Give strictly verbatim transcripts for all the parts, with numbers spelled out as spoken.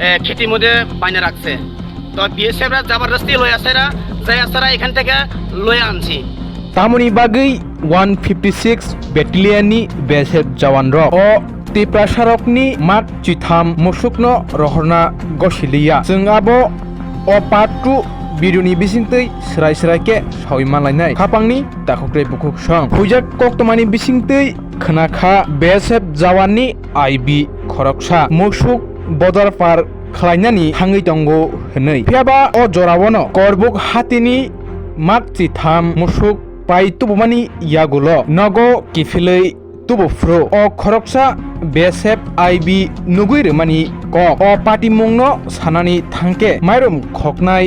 এ, খেতির মধ্যে বাইনা রাখছে। তো বিএসএফরা জবরদস্তি লই আসেরা, যাই আসেরা এখান থেকে লই আনছি। Tamoni bagwi one fifty six Battalion ni B S F jawan rok o Tiprasa rok ni mak chitham musuk no rohorna gosi liya. Chwng abo o part two video ni bisingtwi srai srai khe sawi manlainai. Khapang ni takhuk tei bukhuk song. Huijak koktwma ni bisingtwi khwna kha B S F jawan ni I B khoroksa musuk bodor par khlainani thangwi tongo hwnwi. Phiyaba o jorao no Korbuk hatini mak chitham musuk pai tubumani yagulo nogo kiphilwi tubu phuru. O khoroksa B S F I B nugwi rwmani kok. O patimungno sanani thangkhe mairum khoknai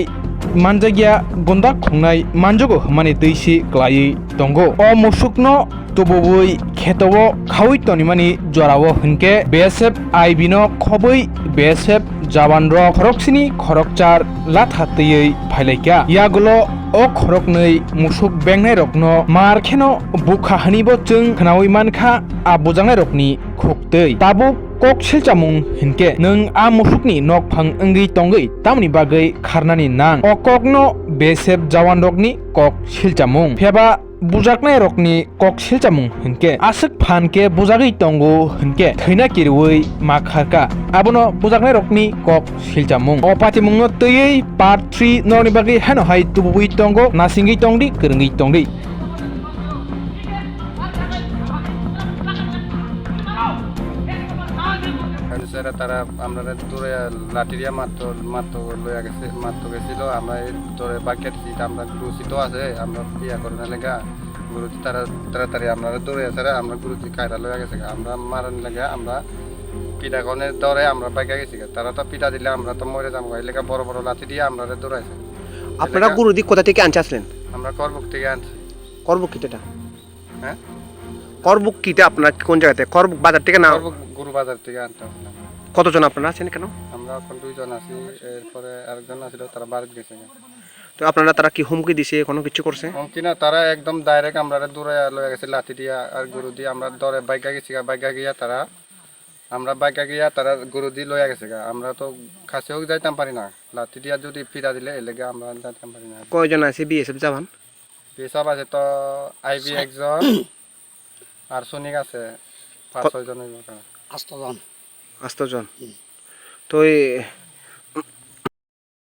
manjakya, gunda khongnai manjago hwnmani twi se klaiwi tongo. O musukno tubuwi kheto-o khaui tonimani jorao hwnkhe B S F I B no khobwi B S F jawan rok khoroksini khorokchar latha twiwi phailaikha. Yagulo o khoroknwi musuk bengnairokno mar kheno bukha hwnwibo chwng khnaui mankha a bujaknairokni khuktwi. Tabuk kok silchamung hinkhe nwng a musukni nokphang wngwi tongwi tamoni bagwi kharnani nang? O kokno B S F jawanrokni kok silchamung. Phiyaba bujaknairokni kok silchamung hinkhe aswk phan khe bujagwi tongo hinkhe thwina kiriui ma kharkha. Abono bujaknairokni kok silchamung. O patimungno twiwi part three norokni bagwi heno hai tubuui tongo, nasingwi tongdi, kwrwngwi tongdi. Sir, তারা আমরা দৌড়ে লাঠি দিয়ে মারতো, মারতো লইয়া গেছে, মারতো গেছিল। আমরা এই দৌড়ে বাগিয়ে দিছি, আমরা গুরুজি তো আছে, আমরা ইয়া করে না লেগা। গুরুজি তারা তাড়াতাড়ি আমরা দৌড়ে আছে, আমরা গুরুজি কায়রা লইয়া গেছে। আমরা মারার লেগে আমরা পিঠা কনে দৌড়ে আমরা বাইকা গেছি। তারা তো পিঠা দিলে আমরা তো মরে যাবো, এই লেগে বড় বড় লাঠি দিয়ে আমরা দৌড়াইছে। আপনারা এলাকা গুরুজি কোথা থেকে আনছে আসলেন? আমরা করবুক থেকে আনছি। করবুক কিটা? হ্যাঁ? করবুক কিটা আপনার কোন জায়গাতে? করবুক বাজার থেকে না? করবুক গরু বাজার থেকে আনতে আসলাম। কতজন আপনারা আছেন কেন? আমরা এখন দুইজন আছি, এরপরে আরেকজন আছিল, তারা বাড়িতে গেছে। তো আপনারা, তারা কি হুমকি দিছে, কোনো কিছু করছে? হুমকি না, তারা একদম ডাইরেক্ট আমরা দৌড়ে লয়ে গেছে লাঠি দিয়া আর গরু দিয়ে। আমরা দৌড়ে বাইকা গেছি, বাইকা গিয়া তারা আমরা বাইকা গিয়া তারা গরু দি লইয়া গেছে গা। আমরা তো কাছেও যাইতাম পারি না। লাঠি দিয়া যদি পিটা দিলে এর লেগে আমরা যাইতাম পারি না। কয়জন আছে বিএসএফ জওয়ান? বিএসএফ আছে তো আইবি একজন, আর সৈনিক আছে পাঁচ ক- ছয় জন হইব। আস্ত জন। আস্ত জন। হুম। তো এই